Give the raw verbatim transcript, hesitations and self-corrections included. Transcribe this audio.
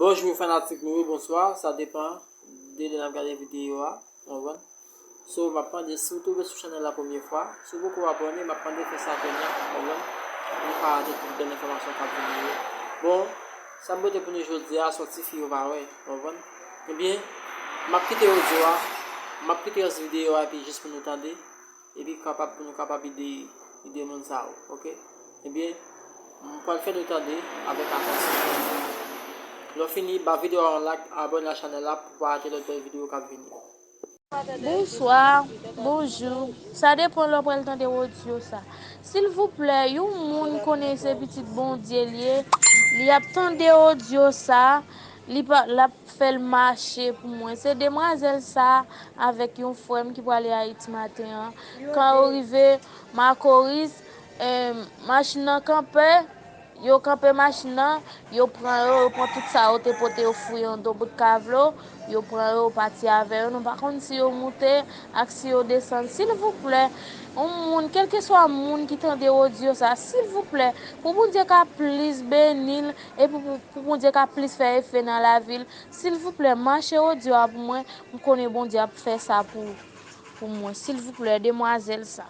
Bonjou fanatik nou yo, bonswa, sa depann de lè n ap gade videyo a, w konprann? So, m ap mande, si w tonbe sou chanèl la premye fwa, si w poko abòne, m ap mande fè sa kounye a, w konprann? Pou w pa rate tout bèl enfòmasyon k ap vini yo. Bon, sa m pote pou nou jodi a, sòti fi yo pa wè, w konprann? Ebyen, m ap kite odyo a, m ap kite rès videyo a epi jis pou nou tande, epi kapab, pou nou kapab ede, ede moun sa yo, oke? Ebyen, m pral fè nou tande avèk atansyon. Lè w fini, ba videyo a yon like, abòne a chanèl la pou w pa rate lòt bèl videyo k ap vini. Bonswa, bonjou. Sa depann lè w pral tande odyo sa. Silvouplè, yon moun konnen se pitit Bondye l ye, li ap tande odyo sa, li pa, l ap fè l mache pou mwen. Se demwazèl sa avèk yon frè m ki prale Ayiti maten an. Kan yo rive Makoris, eh, machin nan kanpe, yo kanpe machin nan, yo pran yo, yo pran tout sa yo te pote, yo fouye anndan bout kavlo, yo pran yo, yo pati avè yo. Nou pa konn si yo moute ak si yo desann. Silvouplè, yon moun, kèlkeswa moun ki tande odyo sa, silvouplè, pou Bondye ka plis beni l, e pou, pou, pou Bondye ka plis fè efe nan lavi l, silvouplè, mache odyo a pou mwen, m konnen Bondye ap fè sa pou, pou mwen. Silvouplè, demwazèl sa.